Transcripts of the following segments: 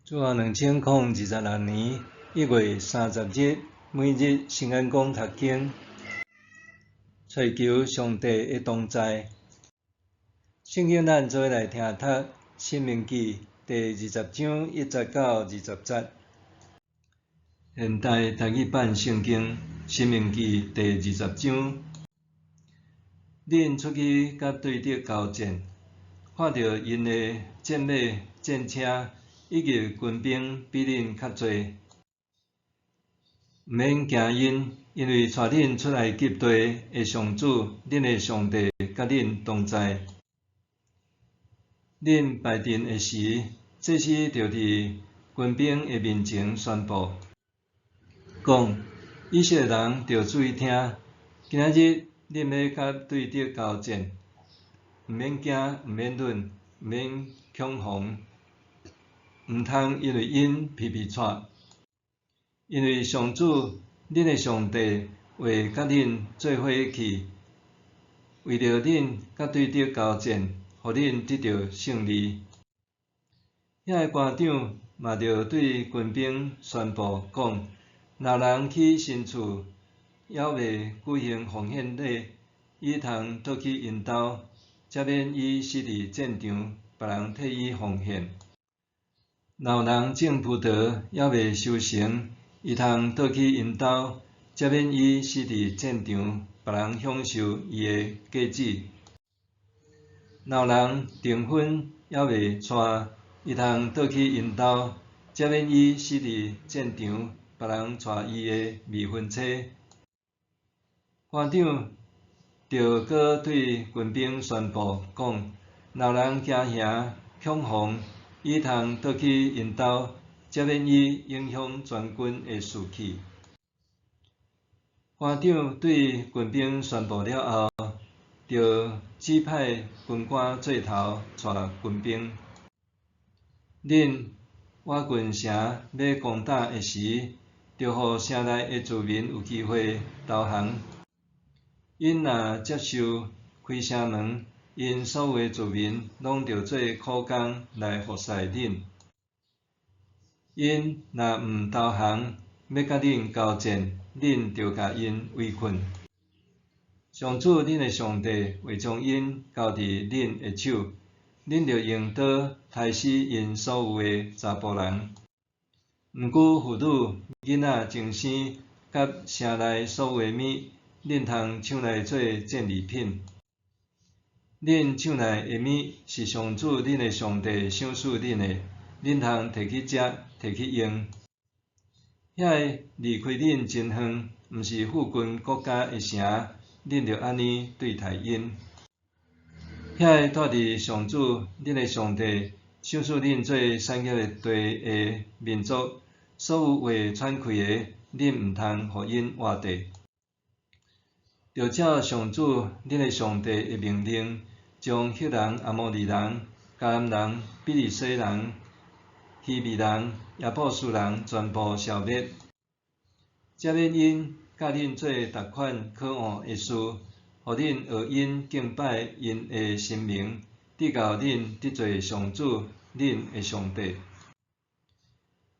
主後2026年1月30日，每日聖言講讀經，揣求上帝的同在。聖經咱做伙來聽讀《申命記》第20章1節到20節。現代台語版聖經《申命記》第二十章，恁出去佮對敵交戰，看著𪜶的戰馬、戰車以及軍兵比恁較濟，毋免驚𪜶，因為帶恁出埃及地的上主，恁的上帝佮恁同在。恁排陣的時，祭司著佇軍兵的面前宣布，講：以色列人著注意聽，今仔日恁欲佮對敵交戰，毋免驚，毋免慄，毋免恐惶，毋通因為𪜶皮皮掣，因為上主恁的上帝會佮恁做伙去，為著恁佮對敵交戰，予恁得著勝利。遐个官長嘛著對軍兵宣布講：若人去神厝，猶未舉行奉獻禮，伊通倒去𪜶兜，才免伊死佇戰場，別人替伊奉獻。若有人種葡萄，猶未收成，伊通倒去𪜶兜，才免伊死佇戰場，別人享受伊的果子。若有人訂婚，猶未娶，伊通倒去𪜶兜，才免伊死佇戰場，別人娶伊的未婚妻。官長著閣對軍兵宣布講：若有人驚嚇恐惶，伊通倒去𪜶兜，才免伊影響全軍的士氣。官長對軍兵宣布了後，就指派軍官做頭帶軍兵。恁倚近城欲攻打的時，著予城內的住民有機會投降。𪜶若接受開城門，𪜶所有的住民攏著做苦工來服侍恁。𪜶若毋投降，欲佮恁交戰，恁著共𪜶圍困。上主恁的上帝會將𪜶交佇恁的手，恁著用刀刣死𪜶所有的查埔人。毋過婦女、囡仔、童生佮城內所有的物，恁通搶來做戰利品。恁搶來的物是上主恁的上帝賞賜恁的，恁通提去食，提去用。遐个離開恁真遠，毋是附近國家的城，恁著按呢對待𪜶。遐个住佇上主恁的上帝賞賜恁做產業的地的民族，所有會喘氣的，恁毋通予𪜶活著。著照上主恁的上帝的命令，將赫人、阿摩利人、迦南人、比利洗人、希未人、耶布斯人全部消滅，才免𪜶教恁做逐款可惡的事，予恁學𪜶敬拜𪜶的神明，直到恁得罪上主恁的上帝。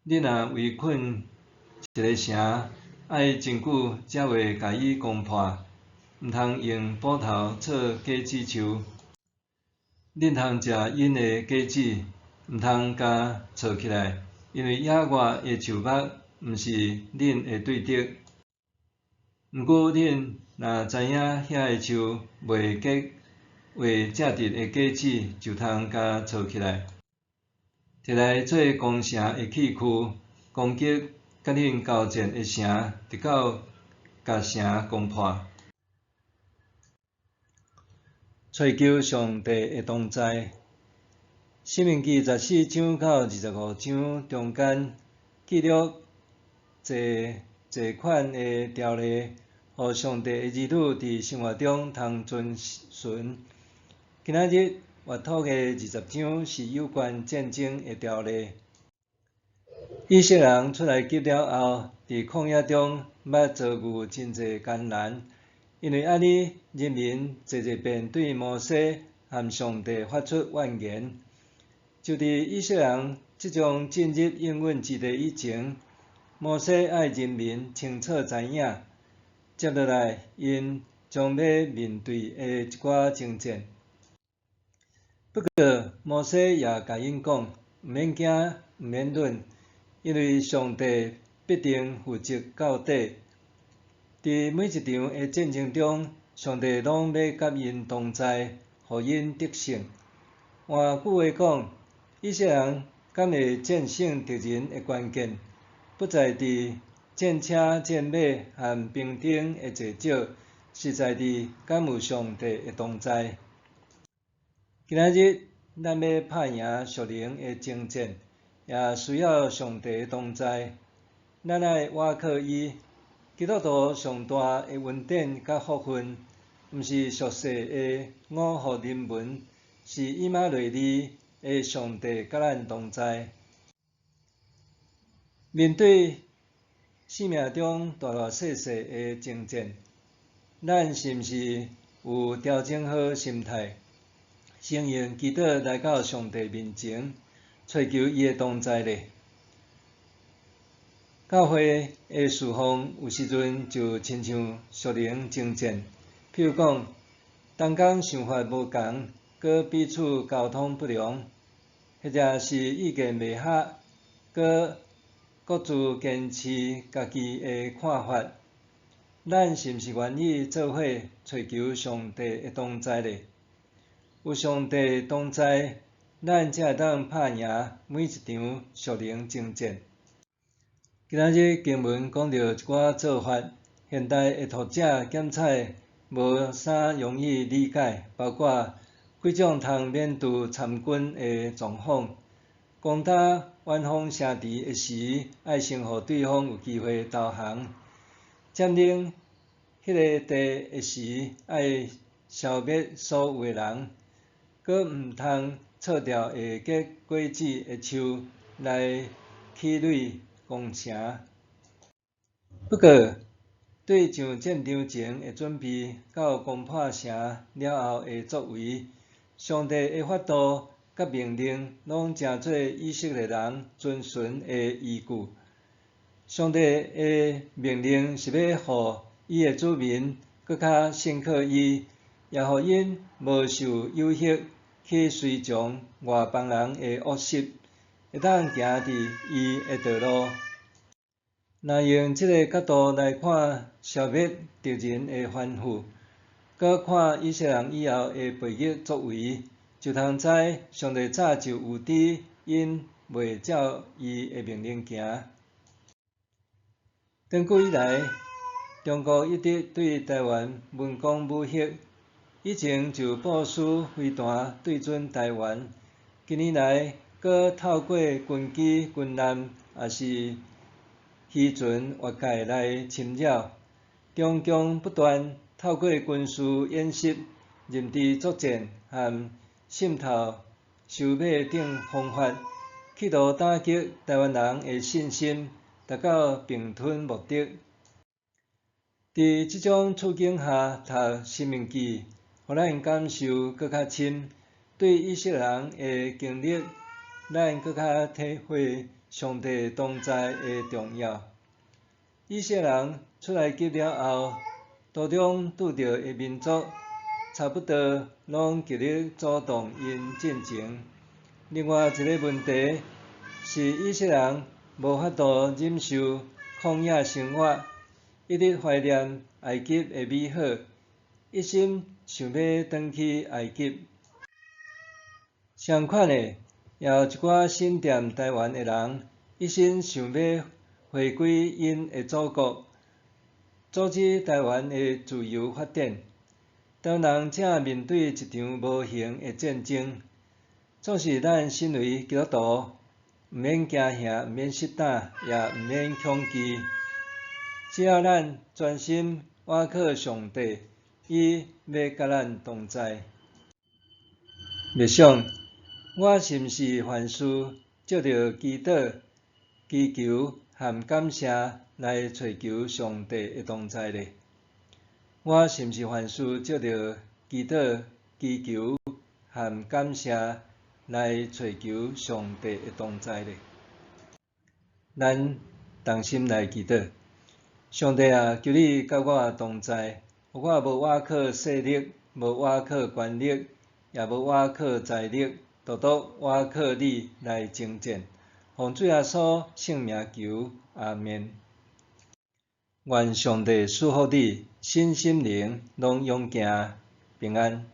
恁若圍困一个城，愛真久才會共伊攻破，毋通用斧頭鑿果子樹。恁通食𪜶的果子，毋通共鑿起來，因為野外的樹木毋是恁的對敵。毋過恁若知影遐个樹袂結會食得的果子，就通共鑿起來，提來做攻城的器具，攻擊佮恁交戰的城，直到共城攻破。揣求上帝的同在。申命記14章到25章中間記錄濟濟款的條例，予上帝的兒女佇生活中通遵循。今仔日閱讀的二十章是有關戰爭的條例。以色列人出埃及了後，佇曠野中捌遭遇真濟艱難，因為按呢，人民濟濟遍對摩西和上帝發出怨言。就佇以色列人這將進入應允之地以前，摩西愛人民清楚知影，接落來𪜶將欲面對的一寡征戰。不過，摩西也共𪜶講，毋免驚，毋免忍，因為上帝必定負責到底。佇每一場的戰爭中，上帝攏欲佮𪜶同在，予𪜶得勝。換句話講，以色列人敢會戰勝敵人的關鍵，不在佇戰車、戰馬和兵丁的濟少，實在佇敢有上帝的同在。今仔日咱欲拍贏屬靈的征戰，也需要上帝的同在。咱愛倚靠伊。基督徒上大的恩典佮福分，毋是俗世的五福臨門，是以馬內利的上帝佮咱同在。面對生命中大大細細的征戰，咱是毋是有調整好心態，先用祈禱來到上帝面前，揣求伊的同在咧？教會的事奉有時陣就親像屬靈征戰，譬如講，同工想法無仝，閣彼此溝通不良，或者是意見袂合，閣各自堅持家己的看法。咱是毋是願意做伙揣求上帝的同在咧？有上帝同在，咱才會當拍贏每一場屬靈征戰。今仔日經文講著一寡做法，現代的讀者檢採無啥容易理解，包括幾種通免除參軍的狀況，攻打遠方城池的時，愛先予對方有機會投降；佔領彼个地的時，愛消滅所有的人，閣毋通鑿掉會結果子的樹來起壘攻城。不過，對上戰場前的準備到攻破城了後的作為，上帝的法度佮命令攏成做以色列人遵循的依據。上帝的命令是欲予伊的子民閣較信靠伊，也予𪜶無受誘惑去隨從外邦人的惡習，會當行佇伊的道路。若用這个角度來看消滅敵人的吩咐，閣看以色列人以後的背逆作為，就通知上帝早就預知𪜶袂照伊的命令行。長久以來，中國一直對臺灣文攻武嚇，以前就部署飛彈對準臺灣，近年來閣透過軍機、軍艦，抑是漁船越界來侵擾。中共不斷透過軍事演習、認知作戰和滲透、收買等方法，企圖打擊臺灣人的信心，達到併吞目的。佇這種處境下讀《申命記》，予咱感受閣較深，對以色列人的經歷，咱閣較體會上帝同在的重要。以色列人出埃及了後，途中拄著的民族，差不多攏極力阻擋𪜶進前。另外一个問題是以色列人無法度忍受曠野生活，一直懷念埃及的美好，一心想欲轉去埃及。相款的，也有一寡心惦臺灣的人，一心想欲回歸𪜶的祖國，阻止臺灣的自由發展。臺灣人正面對一場無形的戰爭。縱使咱身為基督徒，毋免驚嚇，毋免失膽，也毋免恐懼。只要咱專心倚靠上帝，伊欲佮咱同在。默想，我是毋是凡事藉著祈禱、祈求和感謝來揣求上帝的同在呢？我是毋是凡事藉著祈禱、祈求和感謝來揣求上帝的同在咧。咱同心來祈禱，上帝啊，求你佮我同在，予我無倚靠勢力，無倚靠權力，也無倚靠財力，獨獨倚靠你來征戰。奉主耶穌聖名求，阿們。願上帝賜福你，身心靈攏勇健平安。